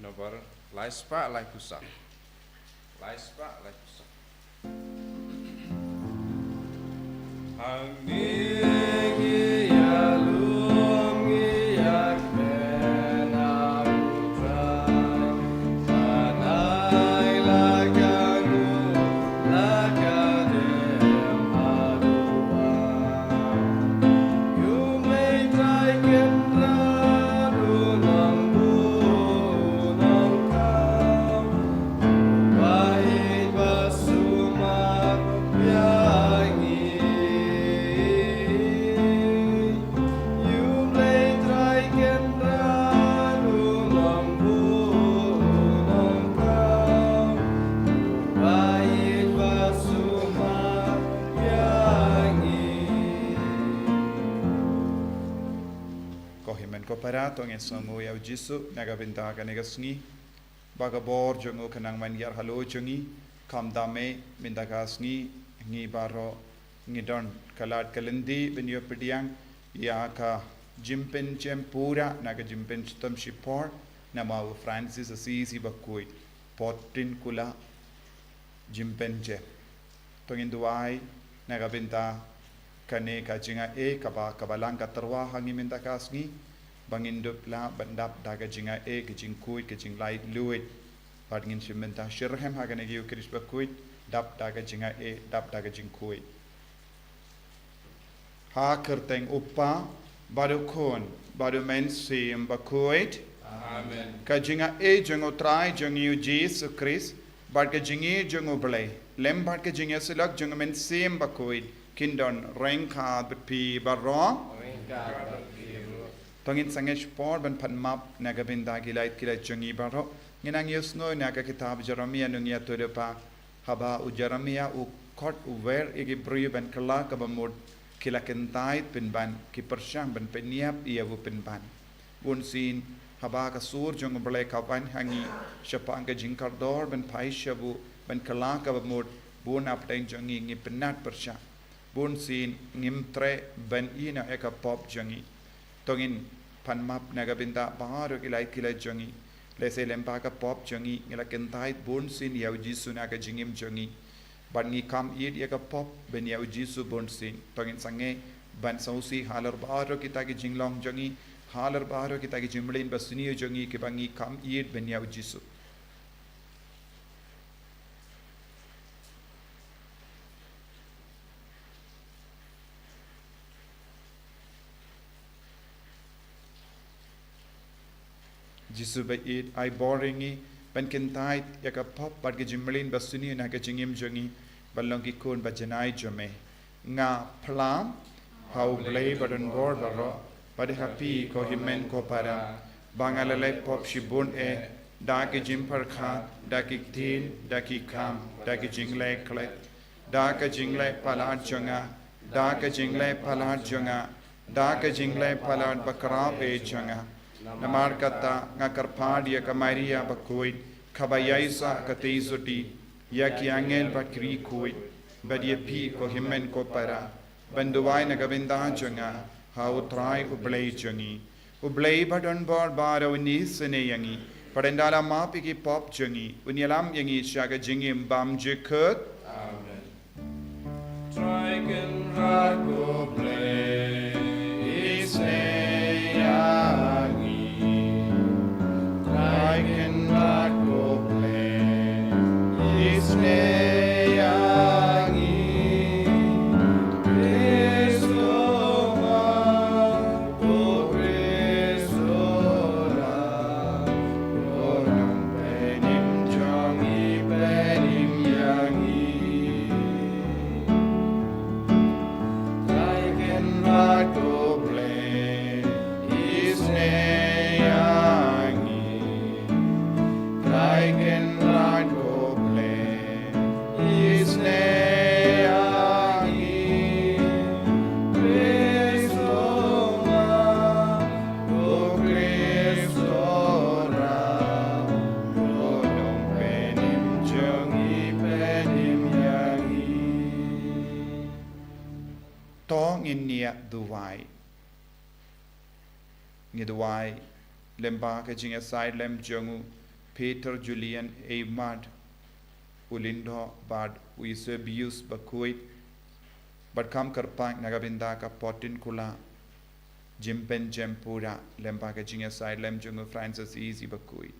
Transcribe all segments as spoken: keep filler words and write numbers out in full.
Nombar lai spah lai phew saw. Lai spah lai phew saw. Ko hynmen ko para, to ngin sngewnguh ïa u Jisu na ka bynta kane ka sngi. Ba ka bor jong u kan nang ban ïar halor jong ngi, khamtam eh mynta ka sngi, ngi baroh ngi don ka lad ka lynti ban ïoh pdiang ïa ka jingpynjem pura na ka jingpynshitom shipor namar u Francis Assisi bakhuid, Potin Kula jingpynjem. To ngin duwai na ka bynta kane ka jingai kaba, kaba lang ka tyrwa ha ngi mynta ka sngi, ba ngin dup lah ban dap da ka jingai, ka jingkhuid, ka jinglaitluid. Bad ngin shim bynta shitrhem ha kane ka Eukharist bakhuid, dap da ka jingai, dap da ka jingkhuid. Ha kyrteng u Kpa, bad u Khun, bad u Mynsiem Bakhuid. Amen. Ka jingai jong u Trai jong ngi u Jisu Khrist, bad ka jingïeit jong u Blei, lem bad ka jingïasyllok jong u Mynsiem Bakhuid, kin don ryngkat bad phi baroh. Ryngkat bad phi baroh. To ngin sangeh shipor ban pan map na ka bynta ki lait ki lait jong ngi baroh. Ngin nang ïohsngew na ka kitab Jeremiah, nongïathuhlypa. Haba u Jeremiah u khot u wer ïa ki briew ban kylla kaba mut, ki la kyntait pynban, ki pyrshang ban pynïap ïa u pynban. Bunsien, haba ka sur jong u Blei ka wan ha ngi shaphang ka jingkordor ban phai sha u, ban kylla kaba mut, bun hapdeng jong ngi ngi pynnat pyrshah. Bunsien ngim treh ban ïehnoh ïa ka pop jong ngi. To ngin pan map na ka bynta baroh ki lait ki lait jong ngi. Lehse lem bad ka pop jong ngi ngi la kyntait bunsien ïa u Jisu na ka jingim jong ngi. Bad ngi kam ïeit ïa ka pop ban ïa u Jisu bunsien. To ngin sangeh ban sngewsih halor baroh kita ki jinglong jong ngi, halor baroh kita ki jingmlien basniew jong ngi kiba ngi kam ïeit ban ïa u Jisu. Jisu ba ïeit, ai bor ïa ngi ban kyntait ïa ka pop bad ka jingmlien basniew na ka jingim jong ngi, ban long ki khun ba janai jong me. Nga phla ha u Blei ba don bor baroh, bad ha phi ko hynmen ko para, ba nga la leh pop shibun eh, da ki jingpyrkhat, da ki ktien, da ki kam, da ki jingleh klet, da ka jingleh palat jong nga, da ka jingleh palat jong nga, da ka jingleh palat bakhraw eh jong nga. Namar kata nga kyrpad ïa ka Maria bakhuid, kaba ïaisah ka tei suti, ïa ki angel bad ki riewkhuid, bad ïa phi ko hynmen ko para, ban duwai na ka bynta jong nga ha u Trai u Blei jong ngi. U Blei ba don bor baroh un isynei ïa ngi, bad un da la map ïa ki pop jong ngi, un ïalam ïa ngi sha ka jingim bymjukut. Amen. Trai Kynrad ko Blei, isynei ïa ngi. Trai Kynrad ko Blei, isynei ïa ngi. Khrist, ko Khrist, ko Ram, ko nongpynim jong ngi, pynim ïa ngi. Trai Kynrad ko Blei, isynei ïa ngi. Trai Kynrad ko Blei, isynei ïa ngi. Khrist, ko Ram, ko Khrist, ko Ram, ko nongpynim jong ngi, pynim ïa ngi. To ngin ïa duwai. Ngi duwai lem bad ka jingïasaid lem jong u Peter Julian Eymard, u Lyngdoh bad u Eusebius Bakhuid, bad kham kyrpang na ka bynta ka Potinkula Jimpen Jempura, lem bad ka jingïasaid lem jong u Francis Easy Bakhuid.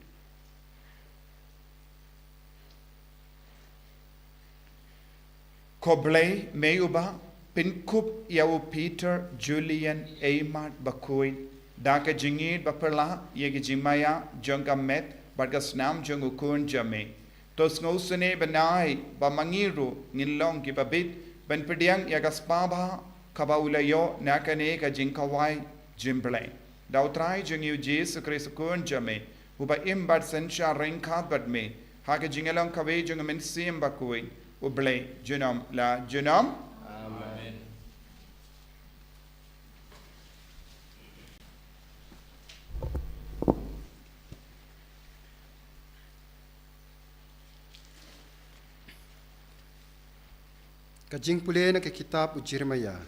Ko Blei, me uba pynkup ïa u Peter Julian Eymard Bakhuid da ka jingïeit ba pyrshah ïa ki jingmaïa jong ka met bad ka snam jong u Khun jong me, to sngewsynei bynai ba ma ngi ruh ngin long kiba bit ban pdiang ïa ka spah bha kaba u la ïoh na kane ka jingkhawai jingblei. Da U Trai jong ngi U Jisu Khrist U Khun jong me, uba im bad synshar ryngkat bad me ha ka jingïalong kawei jong U Mynsiem Bakhuid, U Blei junom la junom. Amen. Ka jingpule na ka kitab u Jeremaïah.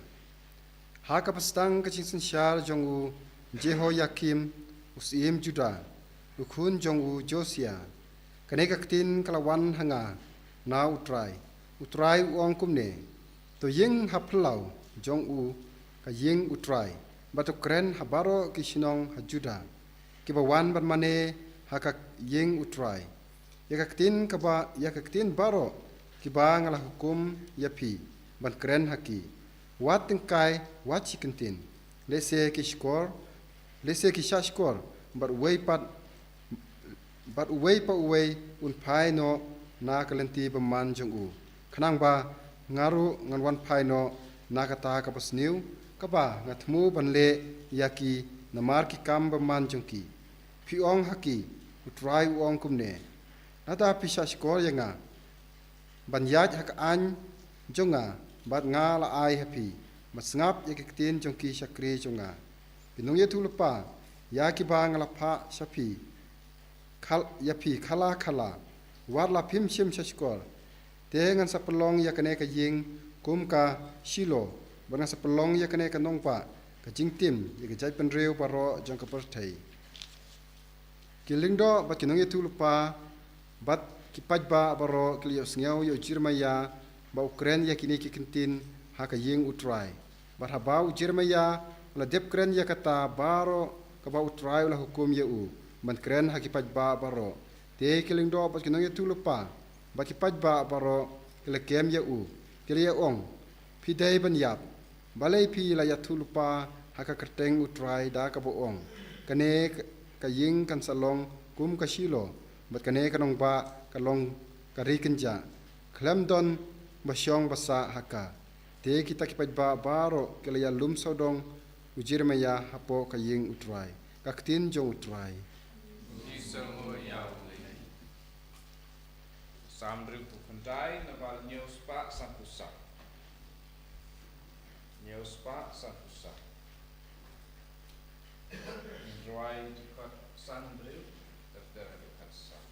Ha kaba sdang ka jingsynshar jong u Jehoiakim, u syiem Judah, u khun jong u Josiah, kane ka ktien ka la wan ha nga na U Trai. U Trai u ong kumne: To ïeng ha phyllaw jong u ka ïing U Trai, bad to kren ha baroh ki shnong ha Judah, kiba wan ban mane ha ka ïing U Trai, ïa ka ktien kaba, ïa ka ktien baroh kiba nga la hukum ïa phi ban kren ha ki. Wat tyngkai, wat shi kyntien, lehse ki shkor, lehse ki shah shkor, bad uwei pat, bad uwei pa uwei un phai noh na ka lynti bymman jong u, khnang ba nga ruh ngan wan phai noh na kata kaba sniew, kaba nga thmu ban leh ïa ki namar ki kam bymman jong ki. Phi ong ha ki, U Trai u ong kumne: Lada phi shah shkor ïa nga ban ïaid ha ka aiñ jong nga, bad nga la ai ha phi ban sngap ïa ki ktien jong ki shakri jong nga, ki nongïathuhlypa, ïa kiba nga la phah sha phi, khal-, ïa phi khala khala, wat la phim shym shah shkor. Te ngan sa pynlong ïa kane ka ïing kum ka Shilo, bad ngan sa pynlong ïa kane ka nongbah ka jingtim ïa ka jaitbynriew baroh jong ka pyrthei. Ki lyngdoh bad ki nongïathuhlypa bad ki paidbah baroh ki la ïohsngew ïa u Jeremaïah ba u kren ïa kine ki kyntien ha ka ïing U Trai. Bad haba u Jeremaïah u la dep kren ïa kata baroh kaba U Trai u la hukum ïa u ban kren ha ki paidbah baroh, te ki lyngdoh bad ki nongïathuhlypa bad ki paidbah baroh ki la kem ïa u, ki la ïa ong: Phi dei ban ïap. Balei phi la ïathuhlypa ha ka kyrteng U Trai da kaba ong: Kane ka ïing kan sa long kum ka Shilo, bad kane ka nongbah kan long ka ri kynjah, khlem don ba shong ba sah ha ka? Te kita ki paidbah baroh ki la ïalum sawdong u Jeremaïah hapoh ka ïing U Trai. Ka ktien jong U Trai. Ki sngewbha ïa U Blei. Salm hynriewphew khyndai, na ka hynñiew spah sanphew saw. Hynñiew spah sanphew saw. Ngin rwai dkhot sanphew hynriew, ter ter haduh khatsaw.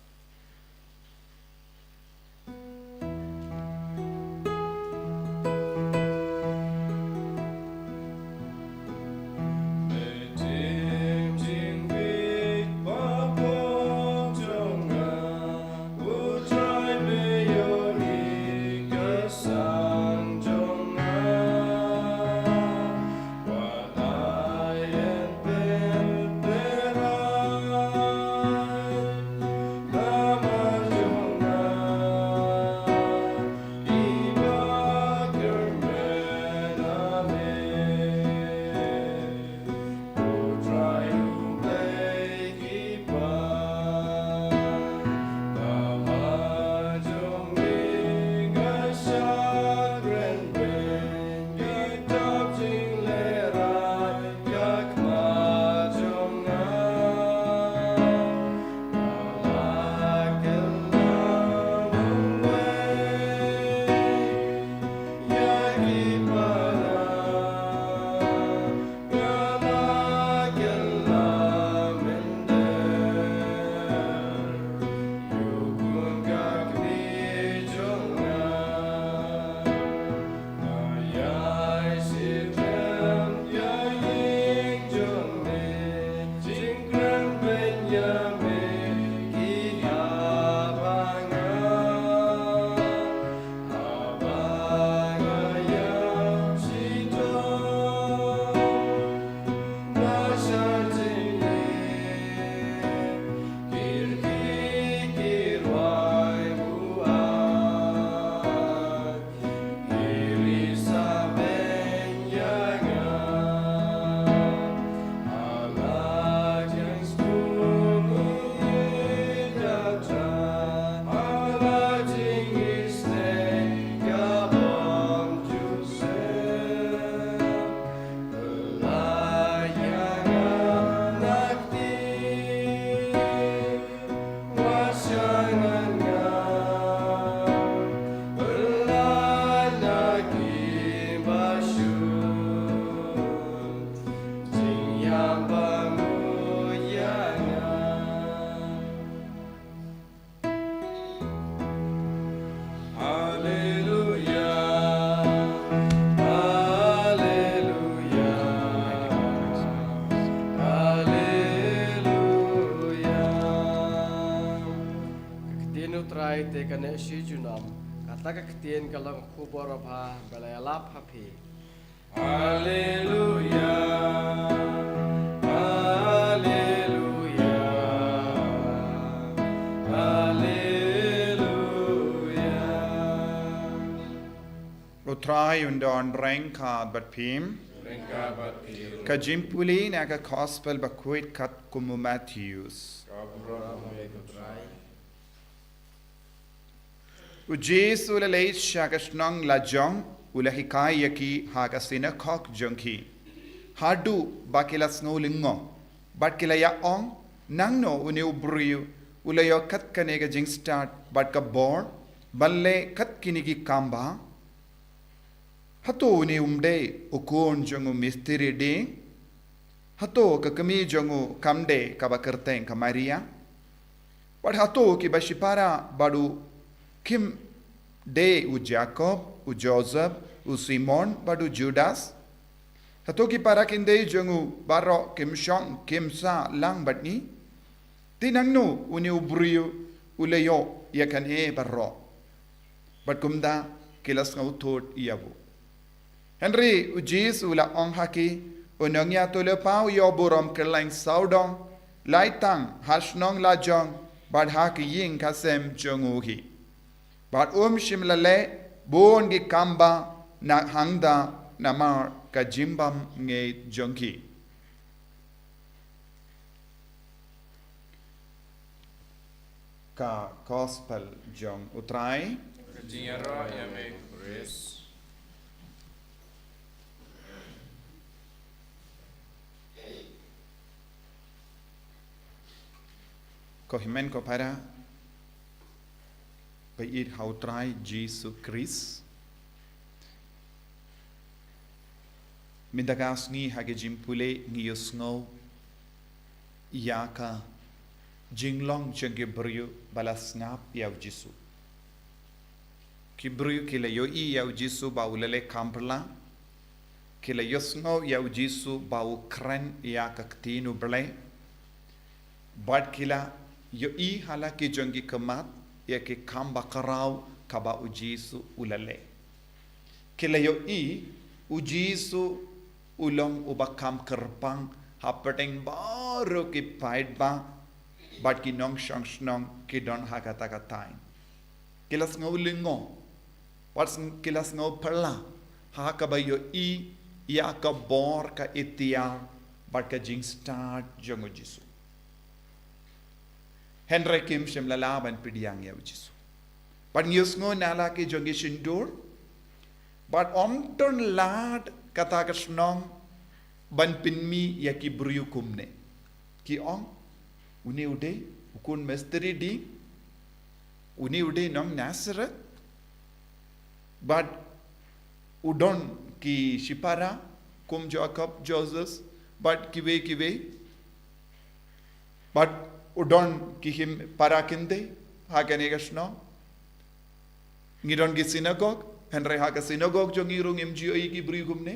U Trai te ka neh shi junom, kata ka ktien ka long khubor babha ba la ïalap ha phi. Haleluya, haleluya, haleluya. U Trai un don ryngkat bad phi. Ryngkat bad phi. Ka jingpule na ka Gospel bakhuid katkum u Mathaios. Ka burom ïa u Trai. U Jisu u la leit sha ka shnong lajong, u la hikai ïa ki ha ka sinagog jong ki. Haduh ba ki la sngew lyngngoh, bad ki la ïa ong, nangno une u briew u la ïoh kat kane ka jingstad bad ka bor ban leh kat kine ki kam ba? Hato une um dei u khun jong u mistri dieng? Hato ka kmie jong u kam dei kaba kyrteng ka Maria? Bad hato kiba shipara bad u kim dei u Jakob, u Joseph, u Simon bad u Judas? Hato ki para kynthei jong u baroh kim shong kim sah lang bad ngi? Te nangno une u briew u la ïoh ïa kane baroh? Bad kumta ki la sngewthuh ïa u. Hynrei u Jisu u la ong ha ki, u nongïathuhlypa u ïoh burom kylleng sawdong, lai tang ha shnong lajong bad ha ki ïing ka sem jong u hi. Bad um shym la leh bun ki kam ba na hangta namar ka jingbymngeit jong ki. Ka Gospel jong u Trai. Ka jingïaroh ïa me ko Khrist. Ko hynmen ko para, ba ïeit ha u Trai Jisu Khrist. Mynta ka sngi ha ka jingpule ngi ïohsngew ïa ka jinglong jong ki briew ba la sngap ïa u Jisu. Ki briew ki la ïohi ïa u Jisu ba u la leh kam phylla. Ki la ïohsngew ïa u Jisu ba u kren ïa ka ktien u Blei. Bad ki la ïohi ha la ki jong ki khmat ïa ki kam bakhraw kaba u Jisu u la leh. Ki la ïohi u Jisu u long uba kham kyrpang hapdeng baroh ki paidbah bad ki nongshong shnong ki don ha kata ka thaiñ. Ki la sngew lyngngoh, bad sng-, ki la sngew phylla ha kaba ïohi ïa ka bor, ka iktiar bad ka jingstad jong u Jisu. Hynrei kim shym la lah ban pdiang ïa u Jisu. Bad ngi ïohsngew na la ki jong ki shyntur, bad ym don lad kata ka shnong ban pynmih ïa ki briew kumne. Ki ong, une u dei u khun mistri dieng, une u dei nong Nazareth. Bad u don ki shipara kum Jakob, Joseph bad kiwei kiwei. Bad u don ki hynmen para kynthei ha kane ka shnong. Ngi don ki sinagog, hynrei ha ka sinagog jong ngi ruh ngim ju ïohi ki briew kumne.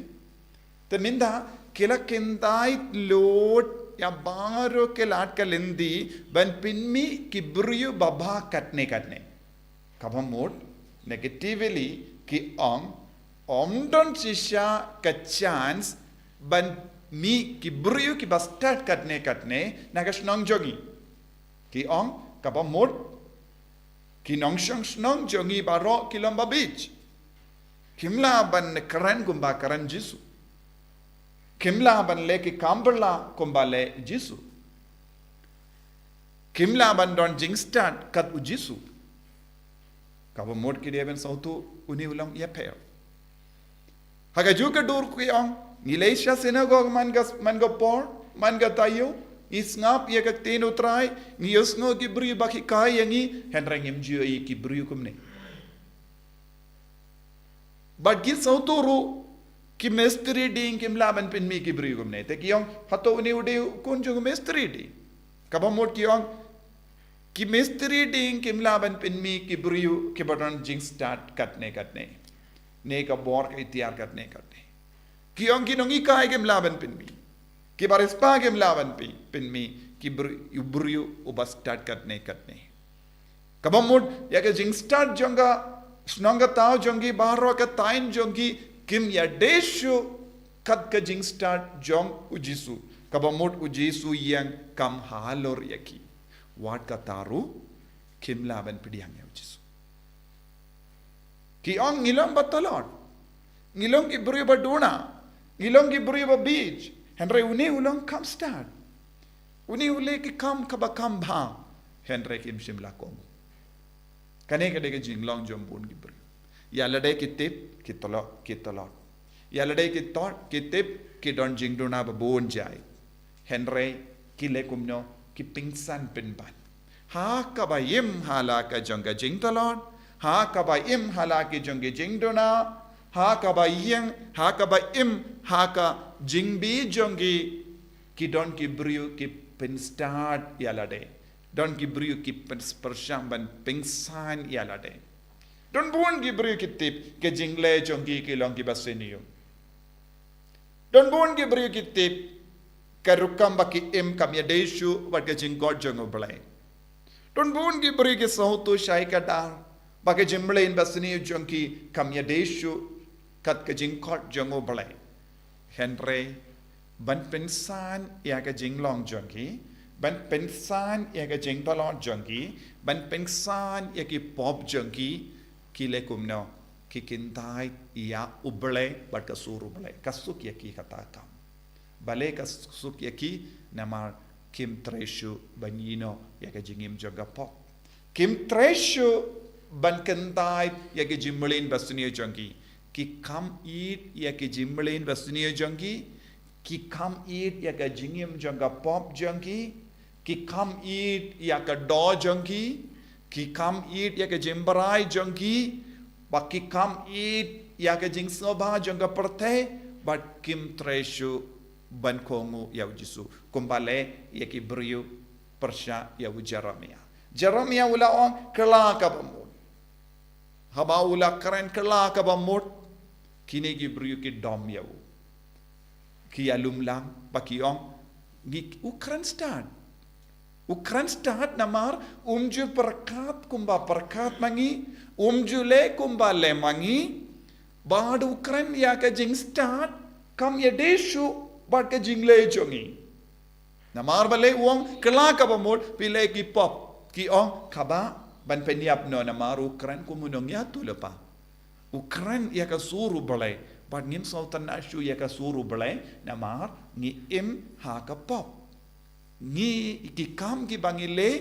Te mynta ki la kyntait lut ïa baroh ki lad ka lynti ban pynmih ki briew babha katne katne. Kaba mut, negatively, ki ong, ym don shisha ka chance ban mih ki briew kiba stad katne katne na ka shnong jong ngi. Ki ong, kaba mut, ki nongshong shnong jong ngi baroh ki long babij. Kim lah ban kren kumba kren Jisu. Kim lah ban leh ki kam phylla kumba leh Jisu. Kim lah ban don jingstad kat u Jisu. Kaba mut ki dei ban sngewthuh une u long ïapher. Ha kajuh ka dur ki ong, ngi leit sha sinagog man ka, man ka por, man ka taïew, ngi sngap ïa ka ktien u Trai, ngi ïohsngew ki briew ba ki hikai ïa ngi, hynrei ngim ju ïohi ki briew kumne. Bad ki sngewthuh ruh, ki mistri dieng kim lah ban pynmih ki briew kumne. Te ki ong, hato une u dei u khun jong u mistri dieng? Kaba mut ki ong, ki mistri dieng kim lah ban pynmih ki briew kiba don jingstad katne katne, ne ka bor ka iktiar katne katne. Ki ong ki nonghikai kim lah ban pynmih. Ki barispa kim lah ban pyn-, pynmih ki briew, u briew uba stad katne katne. Kaba mut ïa ka jingstad jong ka shnong ka thaw jong ki baroh, ka thaiñ jong ki, kim ïadei shuh kat ka jingstad jong u Jisu. Kaba mut u Jisu ïeng kam halor ïa ki. Wat kata ruh kim lah ban pdiang ïa u Jisu. Ki ong ngi long ba tlot. Ngi long ki briew ba duna. Ngi long ki briew ba bieit. Hynrei une u long kam stad. Une u leh ki kam kaba kam bha. Hynrei kim shym la kohnguh. Kane ka dei ka jinglong jong bun ki briew. Ïa lade ki tip, ki tlot, ki tlot. Ïa lade ki tlot, ki tip, ki don jingduna ba bun jait. Hynrei ki leh kumno, ki pynsan pynban. Ha kaba im ha la ka jong ka jingtlot, ha kaba im ha la ki jong ki jingduna, ha kaba ïeng, ha kaba im ha ka jingbieit jong ki, ki don ki briew ki pynstad ïa lade. Don ki briew ki pyn- pyrshang ban pynsan ïa lade. Don bun ki briew ki tip ka jingleh jong ki ki long kiba sniew. Don bun ki briew ki tip ka rukom ba ki im kam ïadei shuh bad ka jingkhot jong U Blei. Don bun ki briew ki sngewthuh shai kdar ba ka jingmlien ba sniew jong ki kam ïadei shuh kat ka jingkhot jong U Blei. Hynrei ban pynsan ïa ka jinglong jong ki, ban pynsan ïa ka jingtlot jong ki, ban pynsan ïa ki pop jong ki, ki leh kumno, ki kyntait ïa U Blei bad ka sur U Blei. Ka suk ïa ki kata ka kam. Balei ka suk ïa ki? Namar kim trei shuh ban ïehnoh ïa ka jingim jong ka pop. Kim trei shuh ban kyntait ïa ka jingmlien ba sniew jong ki. Ki kham ïeit ïa ka jingmlien ba sniew jong ki. Ki kham ïeit ïa ka jingim jong ka pop jong ki. Ki kham ïeit ïa ka doh jong ki. Ki kham ïeit ïa ka jingbrai jong ki. Bad ki kham ïeit ïa ka jingsngewbha jong ka pyrthei. Bad kim trei shuh ban kohnguh ïa u Jisu. Kumba leh ïa ki briew pyrshah ïa u Jeremiah. Jeremiah u la ong kylla kaba mut. Haba u la kren kylla kaba mut, kine ki briew ki dom ïa u. Ki ïalumlang bad ki ong, ngi u kren stad. U kren stad namar um ju pyrkhat kumba pyrkhat ma ngi, um ju leh kumba leh ma ngi, bad u kren ïa ka jingstad kam ïadei shuh bad ka jingleh jong ngi. Namar balei u ong kylla kaba mut, phi leh ki pop, ki ong kaba ban pynïap noh, namar u kren kum u nongïathuhlypa. U kren ïa ka sur U Blei, bad ngim sngewtynnat shuh ïa ka sur U Blei, namar ngi im ha ka pop. Ngi ki kam kiba ngi leh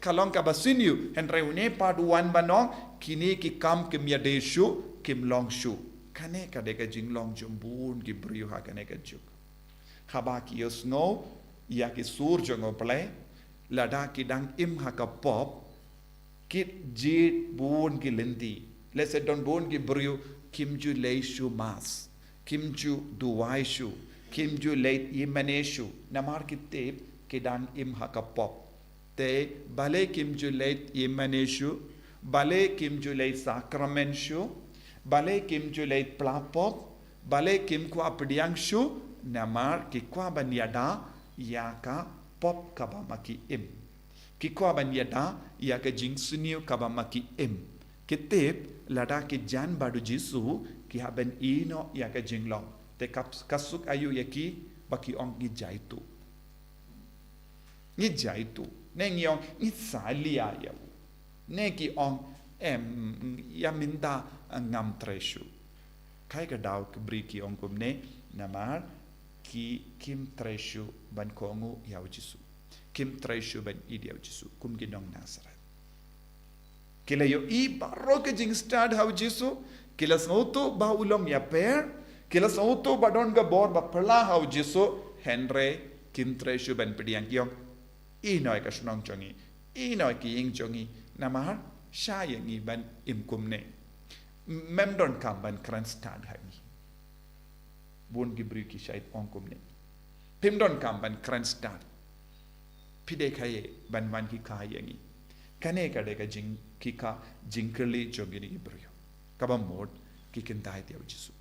ka long kaba sniew, hynrei une pat u wan ban ong kine ki kam kim ïadei shuh, kim long shuh. Kane ka dei ka jinglong jong bun ki briew ha kane ka juk. Haba ki ïohsngew ïa ki sur jong U Blei, lada ki dang im ha ka pop, ki jied bun ki lynti. Lehse don bun ki briew kim ju leit shuh mass, kim ju duwai shuh, kim ju leit ïingmane shuh, namar ki tip ki dang im ha ka pop. Te balei kim ju leit ïingmane shuh, balei kim ju leit sakramen shuh, balei kim ju leit pla pop, balei kim kwah pdiang shuh, namar ki kwah ban ïada ïa ka pop kaba ma ki im. Ki kwah ban ïada ïa ka jingsniew kaba ma ki im. Ki tip lada ki jan bad u Jisu, ki hap ban ïehnoh ïa ka jinglong. Te ka, ka suk aïu ïa ki, ba ki ong ngi jaituh. Ngi jaituh. Ne ngi ong ngi salia ïa u. Ne ki ong em, ïa mynta ngam trei shuh. Kaei ka daw ka briew ki ong kumne, namar ki kim trei shuh ban kohnguh ïa u Jisu. Kim trei shuh ban ïeit ïa u Jisu, kum ki nong Nasareth. Ki la ïohi baroh ka jingstad ha u Jisu, ki la sngewthuh ba u long ïaper, ki la sngewthuh ba don ka bor ba phylla ha u Jisu, hynrei kim trei shuh ban pdiang, ki ong, ïehnoh ïa ka shnong jong ngi, ïehnoh ïa ka ïing jong ngi, namar shah ïa ngi ban im kumne. Mem donkam ban kren stad ha ngi. Bun ki briew ki shait ong kumne. Phim donkam ban kren stad. Phi dei kaei ban wan khie kha ïa ngi. Kane ka dei ka jing, khie kha jingkylli jong kine ki briew. Kaba mut ki kyntait ïa u Jisu.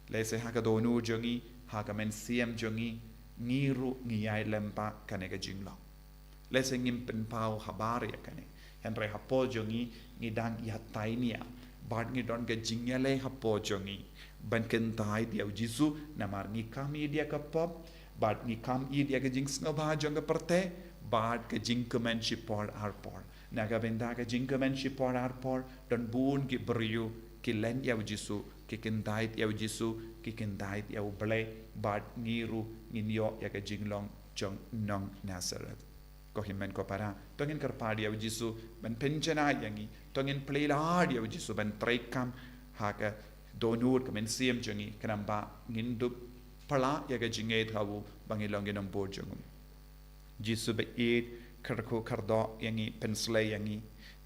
Lehse ha ka dohnud jong ngi, ha ka mynsiem jong ngi, ngi ruh ngi ïai lem bad kane ka jinglong. Lehse ngim pynpaw habar ïa kane. Hynrei hapoh jong ngi, ngi dang ïa tainia. Bad ngi don ka jingïaleh hapoh jong ngi ban kyntait ïa u Jisu, namar ngi kam ïeit ïa ka pop, bad ngi kam ïeit ïa ka jingsngewbha jong ka pyrthei, bad ka jingkmen shipor arpor. Na ka bynta ka jingkmen shipor arpor, don bun ki briew ki len ïa u Jisu, ki kyntait ïa u Jisu, ki kyntait ïa u Blei, bad ngi ruh ngin ïoh ïa ka jinglong jong nong Nazareth. Ko hynmen ko para, to ngin kyrpad ïa u Jisu ban pynjanai ïa ngi, to ngin plie lad ïa u Jisu ban treikam ha ka dohnud ka mynsiem jong ngi, khnang ba ngin dup pla ïa ka jingïeit ha u, ba ngin long ki nongbud jong u. Jisu ba ïeit, kyrkhu kyrdoh ïa ngi, pynslei ïa ngi.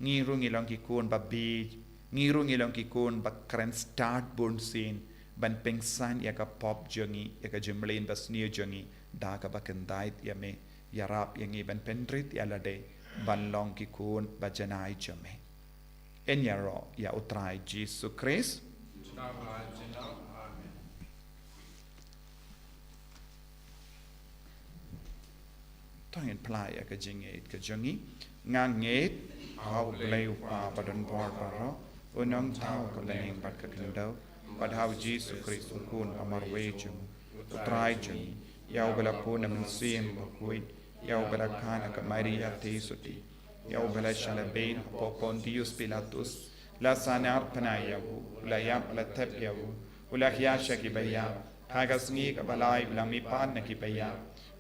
Ngi ruh ngi long ki khun ba bieit, ngi ruh ngi long ki khun ba kren stad bun sien ban pynksan ïa ka pop jong ngi, ïa ka jingmlien ba sniew jong ngi, da kaba kyntait ïa me. Ïarap ïa ngi ban pynrit ïa lade ban long ki khun ba janai jong me. Yn ïaroh ïa u Trai Jisu Khrist. Amen. To ngin plie ïa ka jingïeit ka jong ngi. Nga ngeit ha u Blei u Kpa badonbor baroh, u nongthaw ka bneng bad ka khyndew, bad ha u Jisu Khrist u Khun ba marwei jong u, u Trai jong ngi, ïa uba la pun na u Mynsiem Bakhuid, ïa uba la kha na ka Maria theisotti, ïa uba la shah lehbeiñ hapoh Pontius Pilatus, la sahnarphna ïa u, u la ïap, la thep ïa u, u la hiar sha ki baïap, ha ka sngi kaba lai u la mihpat na ki baïap,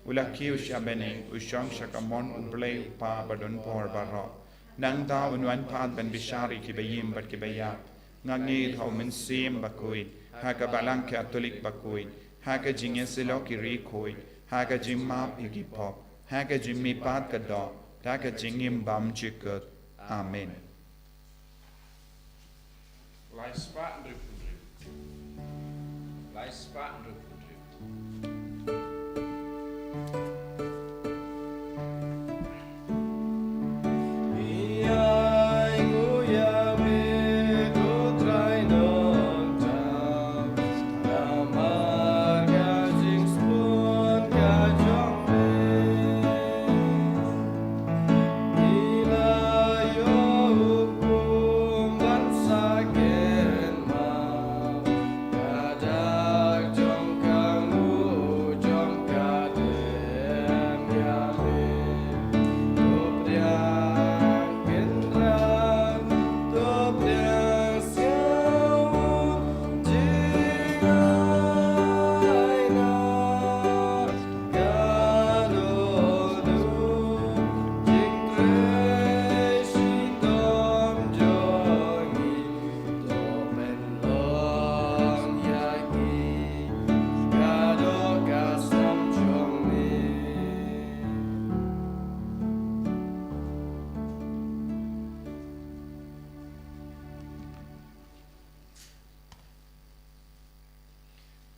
u la kiew sha bneng, u shong sha kamon u Blei u Kpa badonbor baroh. Nangta un wan pat ban bishar ïa ki baïm bad ki baïap. Nga ngeit ha u Mynsiem Bakhuid, ha ka Balang Katholik bakhuid, ha ka jingïasyllok ki riewkhuid, ha ka jingmap ïa ki pop, ha ka jingmihpat ka doh, ha ka jingim bymjukut. Amen. Lai spah hynriew phew hynriew. Lai spah hynriew phew hynriew.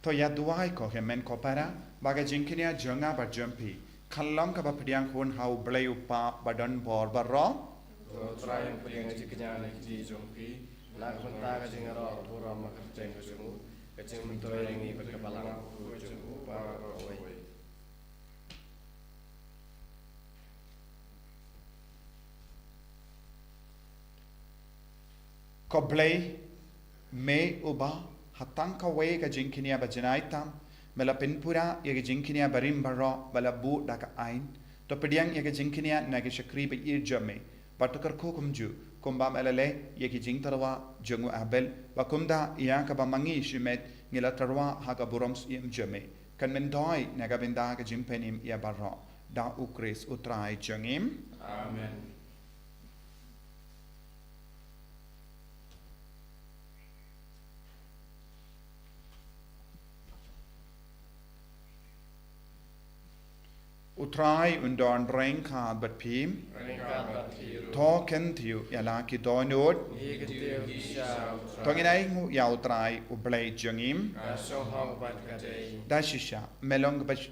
To ïa duwai ko hynmen ko para, ba ka jingkñia jong nga bad jong phi kan long kaba pdiang hun ha u Blei u Kpa badonbor baroh. To Trai un pdiang jingkñia na ki kti jong phi, na ka bynta ka jingïaroh burom ha ka kyrteng ka jong u, ka jingmyntoi ïa ngi bad ka Balang bakhuid jong u baroh kawei. Ko Blei, me uba ha tang kawei ka jingkñia ba janai tam, me la pynpura ïa ka jingkñia barim baroh ba la buh da ka aiñ, to pdiang ïa ka jingkñia na ki shakri ba ïeit jong me, bad to kyrkhu kumjuh kumba me la leh ïa ki jingtyrwa jong u Abel, ba kumta ïa kaba ma ngi shimet ngi la tyrwa ha ka burom syiem jong me. Kan myntoi na ka bynta ka jingpynim ïa baroh, da u Khrist u Trai jong ngi. Amen. U Trai un don ryngkat bad phi. Ryngkat bad phi ruh. To kyntiew ïa la ki dohnud. Ngi kyntiew shisha. To ngin ainguh ïa u Trai u Blei jong ngi. Ka shong hok bad ka dei. Da shisha, me long ba sh-,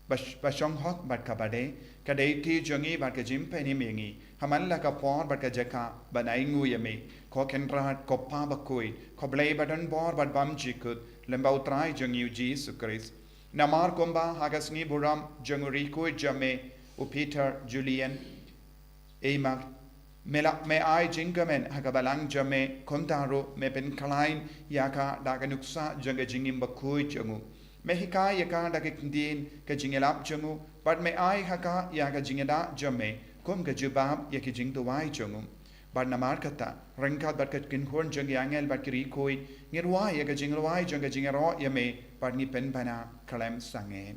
ba sh-, ba shong hok bad kaba dei, ka dei kti jong ngi bad ka jingpynim ïa ngi ha man la ka por bad ka jaka ban ainguh ïa me, ko Kynrad, ko Kpa bakhuid, ko Blei badonbor bad bymjukut, lem bad u Trai jong ngi u Jisu Khrist. Namar kumba ha ka sngi burom jong u riewkhuid jong me u Peter, Julian, Emma, Me la, me ai jingkmen ha ka balang jong me, kumta ruh me pynkhlaiñ ïa ka da ka nuksa jong ka jingim bakhuid jong u. Me hikai ïa ka da ka kyntien ka jingïalap jong u, bad me ai ha ka ïa ka jingïada jong me kum ka jubab ïa ki jingduwai jong u. Bad namar kata, ryngkat bad ka kynhun jong ki angel bad ki riewkhuid, ngi rwai ïa ka jingrwai jong ka jingïaroh ïa me, bad ngi pynbna khlem sangeh.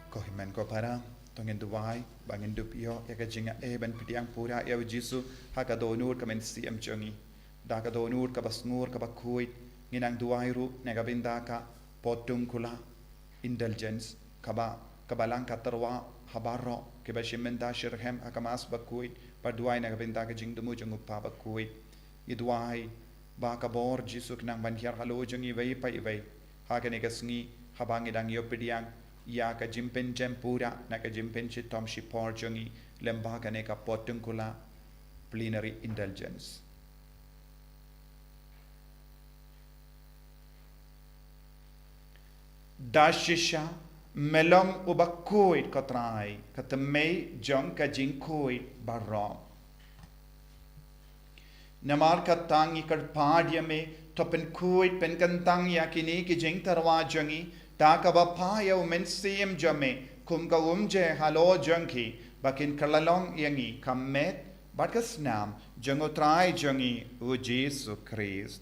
Ko hynmen ko para, to ngin duwai ba ngin dup ïoh ïa ka jingeh ban pdiang pura ïa u Jisu ha ka dohnud ka mynsiem jong ngi. Da ka dohnud kaba sngur kaba khuid, ngin nang duwai ruh na ka bynta ka Portiuncula Indulgence, kaba, kaba lang ka tyrwa ha baroh kiba shim bynta shitrhem ha ka Mass bakhuid, bad duwai na ka bynta ka jingthmu jong u Kpa bakhuid. Ngi duwai ba ka bor Jisu kan nang ban hiar halor jong ngi iwei pa iwei ha kane ka sngi, haba ngi dang ïoh pdiang ïa ka jingpynjem pura na ka jingpynshitom shipor jong ngi lem bad kane ka Portiuncula Plenary Indulgence. Da shisha me long uba khuid, ko Trai, ka tymmen jong ka jingkhuid baroh. Namar kata ngi kyrpad ïa me, to pynkhuid pynkyntang ïa kine ki jingtyrwa jong ngi da kaba phah ïa u Mynsiem jong me kum ka umjer halor jong ki, ba kin kylla long ïa ngi ka met bad ka snam jong u Trai jong ngi u Jisu Khrist.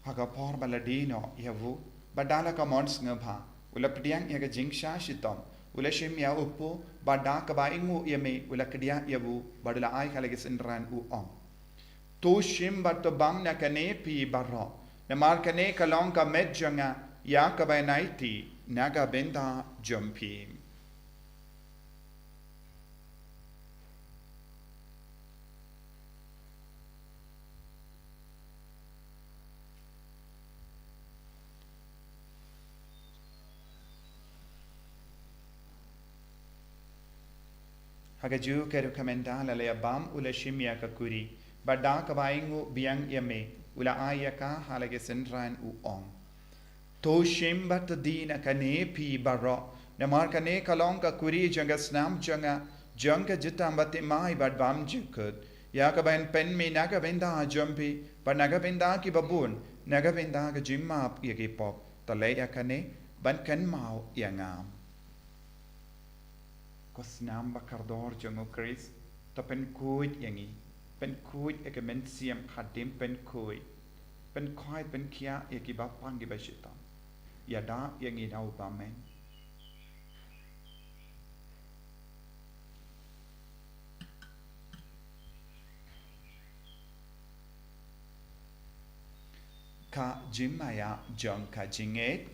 Ha ka por ba la die noh ïa u, bad da la ka mon sngewbha, u la pdiang ïa ka jingshah shitom, u la shim ïa u kpu, bad da kaba ainguh ïa me u la kdiah ïa u, bad u la ai ha la ki synran, u ong: To shim bad to bam na kane phi baroh, namar kane ka long ka met jong nga ïa kaba yn aiti na ka bynta jong phi. Ha kajuh ka ruh, ka mynta la la ïa bam, u la shim ïa ka kuri, bad da kaba ainguh biang ïa me, u la ai ïa ka ha la ki synran, u ong: To shim bad to die na kane phi baroh, namar kane ka long ka kuri jong ka snam jong nga, jong ka jingtbam bad thymmai bad bymjukut, ïa kaba yn pynmih na ka bynta jong phi bad na ka bynta kiba bun, na ka bynta ka jingmap ïa ki pop. To leh ïa kane ban kynmaw ïa nga. Ko snam ba kordor jong u Khrist, to pynkhuid ïa ngi, pynkhuid ïa ka mynsiem hadien pynkhuid, pynkhuid pynkhiah ïa kiba pang kiba shitom. Ïada ïa ngi na u bymman. Ka jingmaïa jong ka jingngeit.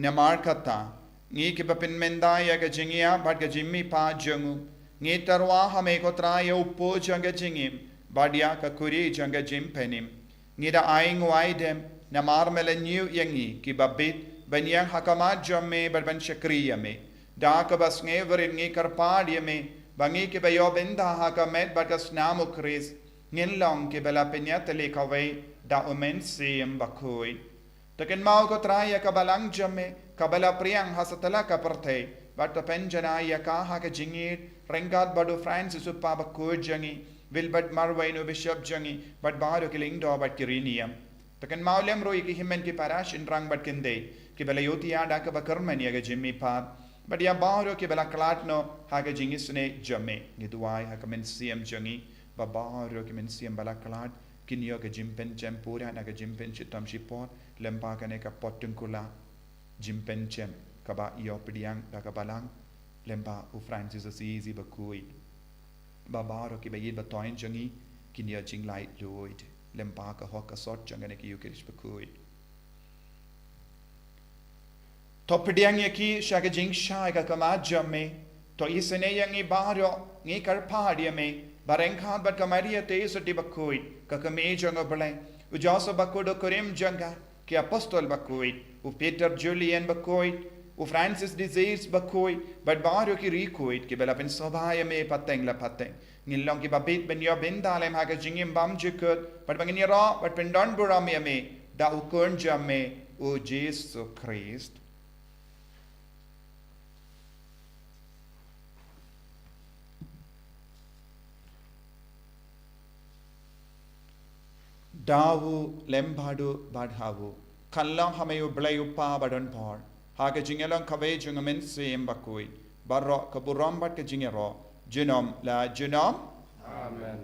Namar kata, ngi kiba pynmynta ïa ka jingïap bad ka jingmihpat jong u, ngi tyrwa ha me ko Trai ïa u kpu jong ka jingim, bad ïa ka kuri jong ka jingpynim. Ngi da ai nguaidem, namar me la ñiew ïa ngi kiba bit, ban ïeng ha khmat jong me bad ban shakri ïa me. Da kaba sngewrit ngi kyrpad ïa me, ba ngi kiba ïoh bynta ha ka met bad ka snam U Khrist, ngin long kiba la pynïatylli kawei da U Mynsiem Bakhuid. To kynmaw ko Trai ïa ka balang jong me, kaba la pdiang ha satlak ka pyrthei, bad to pynjanai ïa ka ha ka jingïeit, ryngkat bad u Francis u Papa bakhuid jong ngi, Wilbert Marwein u Bishop jong ngi, bad baroh ki lyngdoh bad ki riewniam. To kynmaw lem ruh ïa ki hynmen ki para shynrang bad kynthei, kiba la ïohthiah da kaba kyrmen ïa ka jingmihpat, bad ïa baroh kiba la khlad noh ha ka jingisynei jong me. Ngi duwai ha ka mynsiem jong ngi, ba baroh ki mynsiem ba la khlad, kin ïoh ka jingpynshitom pura na ka jingpynshitom shipor, lyngba kane ka pohtun kular jingpynshitom, kaba ïoh pdiang da ka balang, lyngba u Francis Assisi bakhuid. Ba baroh kiba ïeit ba thoiñ jong ngi, kin ïoh jinglaitluid, lyngba ka hok ka sot jong kane ka Eukharist bakhuid. To pdiang ïa ki sha ka jingshai ka khmat jong me. To isynei ïa ngi baroh, ngi kyrpad ïa me, ba ryngkat bad ka Maria Theisotti bakhuid, ka kmie jong U Blei, u Joseph bakhuid u kurim jong ka, ki apostol bakhuid, u Peter Julian bakhuid, u Francis de Sales bakhuid, bad baroh ki riewkhuid kiba la pynsngewbha ïa me pateng la pateng, ngin long kiba bit ban ïoh bynta lem ha ka jingim bymjukut, bad ba ngin ïaroh bad pyndonburom ïa me da u Khun jong me, u Jisu Khrist. Da u, lem bad u, bad ha u, kan long ha me U Blei U Kpa badonbor, ha ka jingïalong kawei jong U Mynsiem Bakhuid, baroh ka burom bad ka jingïaroh, junom la junom. Amen.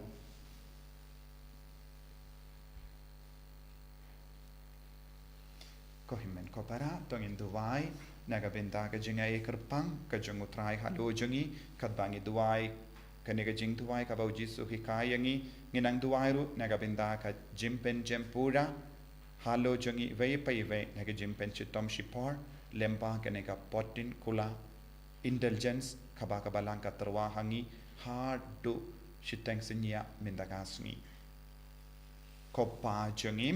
Ko hynmen ko para, to ngin duwai na ka bynta ka jingaiei kyrpang ka jong U Trai halor jong ngi, katba ngi duwai kane ka jingduwai kaba U Jisu u hikai ïa ngi. Ngin nang duwai ruh na ka bynta ka jingpynshitom pura halor jong ngi iwei pa iwei na ka jingpynshitom shipor, lyngba kane ka pohtun kular indulgence kaba ka balang ka tyrwa ha ngi haduh shiteng synñia mynta ka sngi. Ko Pa jong ngi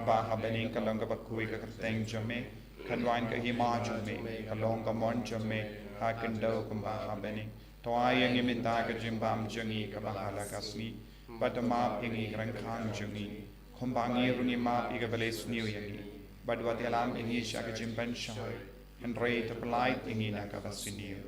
ba ha bneng, ka long kaba khuid ka kyrteng jong me, kan wan ka hima jong me, ka long ka mon jong me ha khyndew kumba ha bneng. To ai ïa ngi mynta ka jingbam jong ngi kaba ha la ka sngi, bad to map ïa ngi ki ryngkang jong ngi, kumba ngi ruh ngi map ïa kiba la isniew ïa ngi, bad wat ïalam ïa ngi sha ka jingpynshoi, hynrei to pyllait ïa ngi na kaba sniew.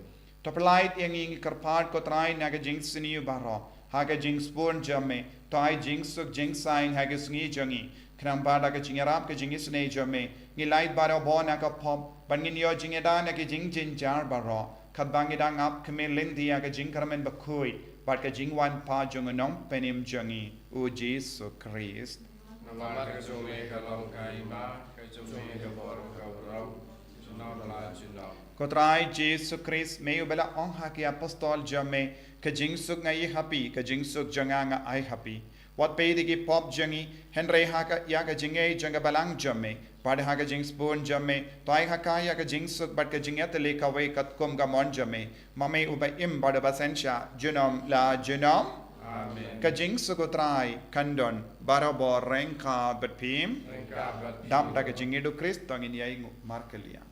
To pyllait ïa ngi, ngi kyrpad ko Trai, na ka jingsniew baroh ha ka jingsbun jong me. To ai jingsuk jingsaiñ ha ka sngi jong ngi, khnang ba da ka jingïarap ka jingisynei jong me, ngi lait barabor na ka pop, bad ngin ïoh jingïada na ki jingjynjar baroh, katba ngi dang ap khmih lynti ïa ka jingkyrmen bakhuid bad ka jingwan pat jong U Nongpynim jong ngi, U Jisu Khrist. Namar ka jong me ka long ka hima, ka jong me ka bor, ka burom, junom la junom. Ko Trai Jisu Khrist, me uba la ong ha ki apostol jong me, ka jingsuk nga ai ha phi, ka jingsuk jong nga nga ai ha phi. Wat peit ïa ki pop jong ngi, hynrei ha ka, ïa ka jingngeit jong ka balang jong me, bad ha ka jingsbun jong me, to ai ha ka ïa ka jingsuk bad ka jingïatylli kawei katkum ka mon jong me, ma me uba im bad uba synshar junom la junom. Amen. Ka jingsuk U Trai kan don barabor ryngkat bad phi. Ryngkat bad phi. Dap da ka jingïeit U Khrist to ngin ïai nguh markylliang.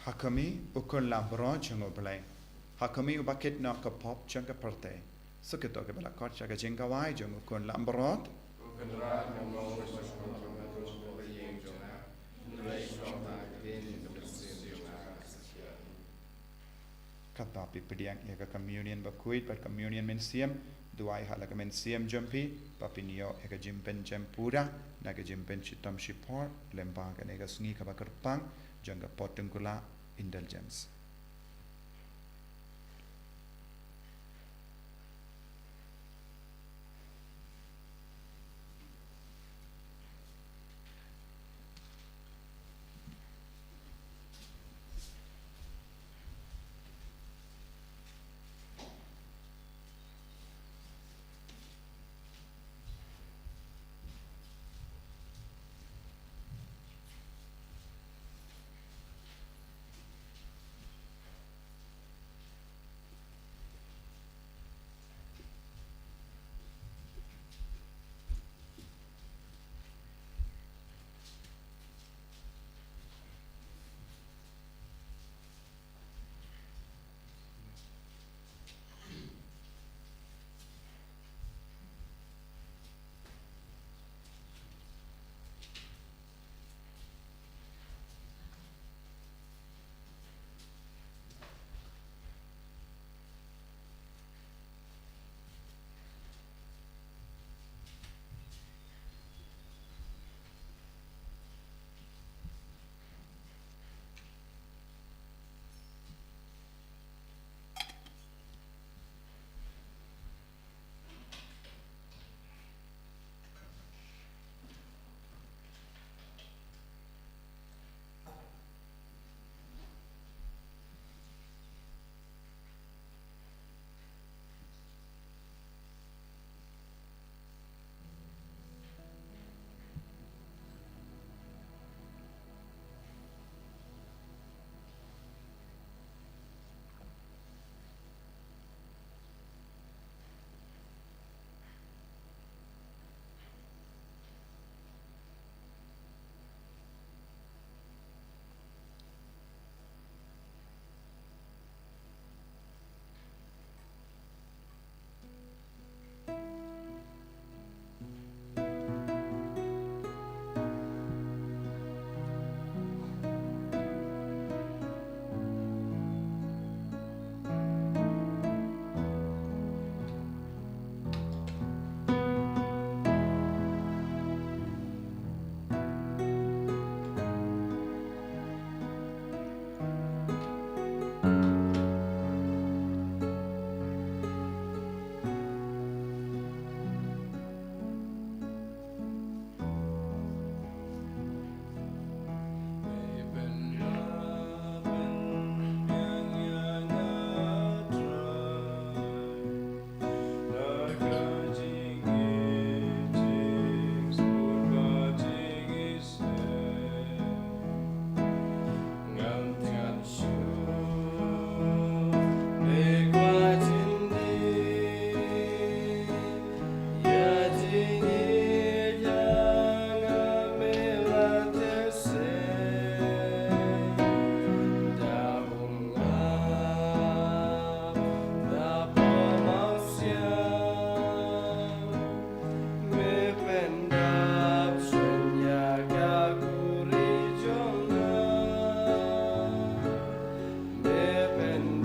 Ha khmih, U Khun langbrot jong U Blei. Ha khmih, uba kit noh ka pop jong ka pyrthei. Sa kito kiba la khot sha ka jingkawai jong u khun lambrot. Kata phi pdiang ïa ka communion bakhuid bad communion mynsiem, duwai ha la ka mynsiem jong phi, ba phin ïoh ïa ka jingpynjem pura na ka jingpynshitom shipor lyngba kane ka sngi kaba kyrpang jong ka Potungkula Indulgence.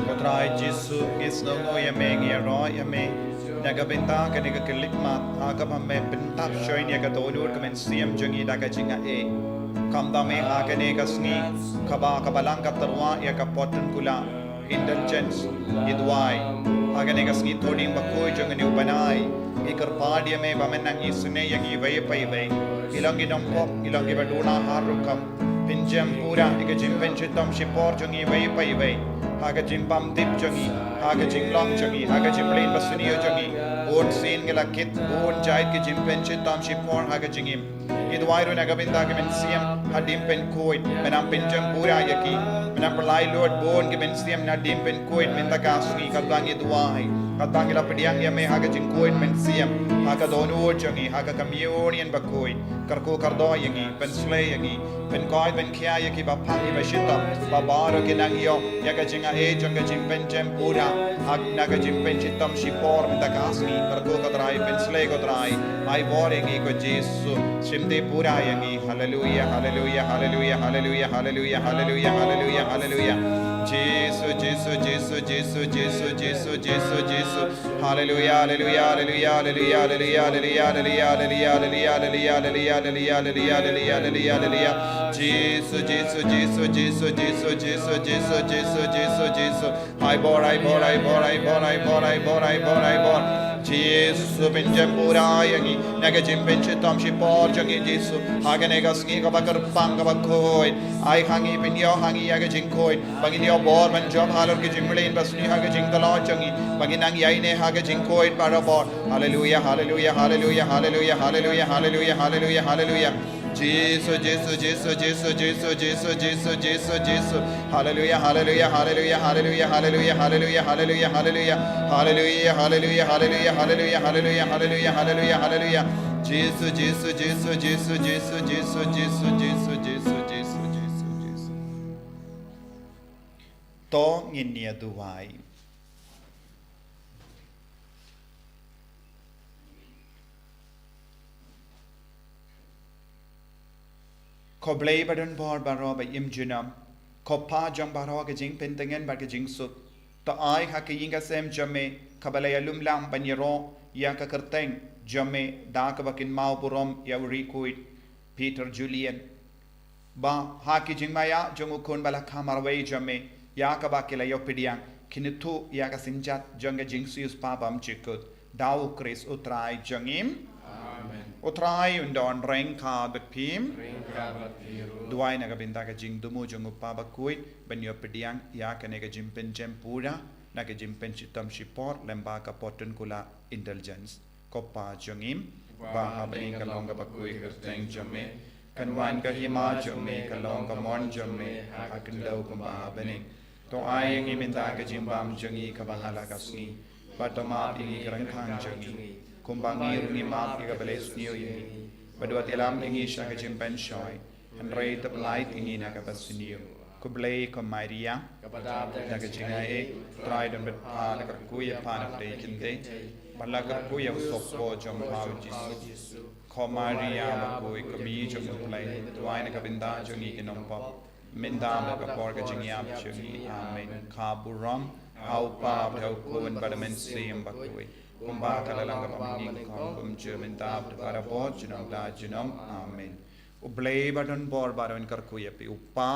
Ko Trai Jisu, ngi sngewnguh ïa me, ngi ïaroh ïa me na ka bynta kane ka khyllipmat, ha kaba me pyntap shuh ïa ka dohnud ka mynsiem jong ngi da ka jingaiei. Kumta me ha kane ka sngi kaba, kaba lang ka tyrwa ïa ka Potungkula Indulgence, ngi duwai ha kane ka sngi Thohdieng bakhuid jong une u bnai, ngi kyrpad ïa me ba men nang isynei ïa ngi iwei pa iwei. Ngi long ki nongpop, ngi long kiba duna har rukom. Pynjem pura ïa ka jingpynshitom shipor jong ngi iwei pa iwei, ha ka jingbymdip jong ngi, ha ka jinglong jong ngi, ha ka jingpyllait basniew jong ngi. Bun sien ngi la kit bun jait ki jingpynshitom shipor ha ka jingim. Ngi duwai ruh na ka bynta ki mynsiem hadien pynkhuid, men nang pynjem pura ïa ki, men nang pynlait lut bun ki mynsiem hadien pynkhuid mynta ka sngi. Kata ngi duwai, kata ngi la pdiang ïa me ha ka jingkhuid mynsiem, ha ka dohnud jong ngi, ha ka communion bakhuid. Kyrkhu kyrdoh ïa ngi, pynshlei ïa ngi, pynkoit pynkhia ïa kiba pang kiba shitom, ba baroh ki nang ïoh ïa ka jingaiei jong ka jingpynjem pura, ha na ka jingpynshitom shipor mynta ka sngi. Kyrkhu ko Trai, pynshlei ko Trai, ai bor ïa ngi ko Jisu, shimti pura ïa ngi. Haleluia, haleluia, haleluia, haleluia, haleluia, haleluia, haleluia. Jisu, Jisu, Jisu, Jisu, Jisu, Jisu, Jisu, Jisu. Haleluia, haleluia, haleluia, haleluia, haleluia, haleluia, haleluia, haleluia, haleluia, haleluia, haleluia, haleluia, haleluia. Jisu, Jisu, Jisu, Jisu, Jisu, Jisu, Jisu, Jisu, Jisu. Ai bor, ai bor, ai bor, ai bor, ai bor, ai bor, ai bor, ai bor. Jisu, pynjem pura ïa ngi na ka jingpynshitom shipor jong ngi Jisu. Ha kane ka sngi kaba kyrpang kaba khuid, ai ha ngi, pynïoh ha ngi ïa ka jingkhuid. Ba ngin ïoh bor ban jop halor ki jingmlien, ba sniew ha ka jingtlot jong ngi. Ba ngin nang ïaineh ha ka jingkhuid barabor. Haleluia, haleluia, haleluia, haleluia, haleluia, haleluia, haleluia, haleluia. Jisu, Jisu, Jisu, Jisu, Jisu, Jisu, Jisu, Jisu, Jisu. Haleluia, haleluia, haleluia, haleluia, haleluia, haleluia, haleluia, haleluia. Haleluia, haleluia, haleluia, haleluia, haleluia, haleluia, haleluia, haleluia. Jisu, Jisu, Jisu, Jisu, Jisu, Jisu, Jisu, Jisu, Jisu, Jisu, Jisu. To ngin ïa duwai. Ko Blei ba don bor baroh ba im junom, ko Pa jong baroh ka jingpyntngen bad ka jingsuk, to ai ha ka ïing ka sem jong me kaba la ïalumlang ban ïaroh ïa ka kyrteng jong me da kaba kynmaw burom ïa u riewkhuid Peter Julian. Ba ha ki jingmaïa jong u khun ba la kha marwei jong me, ïa kaba ki la ïoh pdiang, kin ïathuh ïa ka synjat jong ka jingsiewspah bymjukut. Da u Khrist u Trai jong ngi. Amen. U Trai un don ryngkat bad phi. Ryngkat bad phi ruh. Duwai na ka bynta ka jingthmu jong u Pa bakhuid ban ïoh pdiang ïa kane ka jingpynjem pura na ka jingpynshitom shipor lyngba ka Poton Kula Indulgence. Ko Pa jong ngi, ba ha bneng ka long kaba khuid ka kyrteng jong me, kan wan ka hima jong me, ka long ka mon jong me ha ka khyndew kumba ha bneng. To ai ïa ngi mynta ka jingbam jong ngi kaba ha la ka sngi, bad to map ïa ngi ki ryngkang jong ngi, kumba ngi ruh ngi map ïa kiba leh sniew ïa ngi. Bad wat ïalam ïa ngi sha ka jingpynshoi, hynrei to pyllait ïa ngi na kaba sniew. Ko Blei ko Maria, kaba dap da ka jingaiei, u Trai don bad pha. La kyrkhu ïa pha na pdeng ki kynthei, bad la kyrkhu ïa u sohpop jong pha u Jisu. Ko Maria bakhuid, ko Mei jong u Blei, duwai na ka bynta jong ngi ki nongpop, mynta bad ka por ka jingïap jong ngi. Amen. Ka burom ha u Pa bad ha u Khun bad ha u Mynsiem Bakhuid, kumba ha ka la lyngkhuh mynnyngkong, kumjuh mynta bad barabor, junom la junom. Amen. U Blei ba don bor baroh un kyrkhu ïa phi, u Pa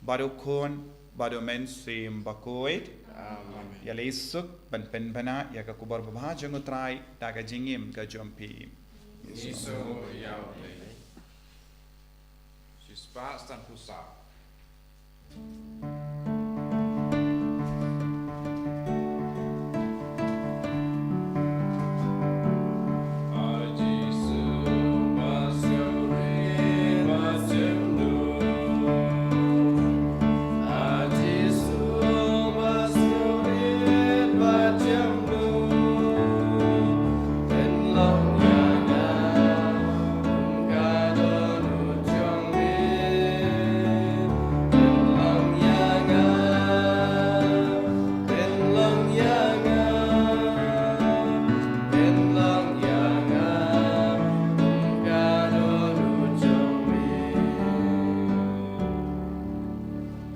bad u Khun bad u Mynsiem Bakhuid. Amen. Ïa leit suk ban pynbna ïa ka khubor babha jong u Trai da ka jingim ka jong phi. Ngi sngewnguh ïa u Blei. Shispah san phew saw.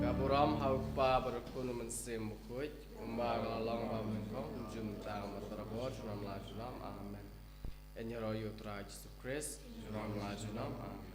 Ka burom ha u Kpa bad u Khun, u Mynsiem Bakhuid, kumba ka la long ba mynnyngkong, kumjuh mynta, bad barabor, junom la junom. Amen. Ïaroh ïa u Trai Jisu Khrist, junom la junom. Amen.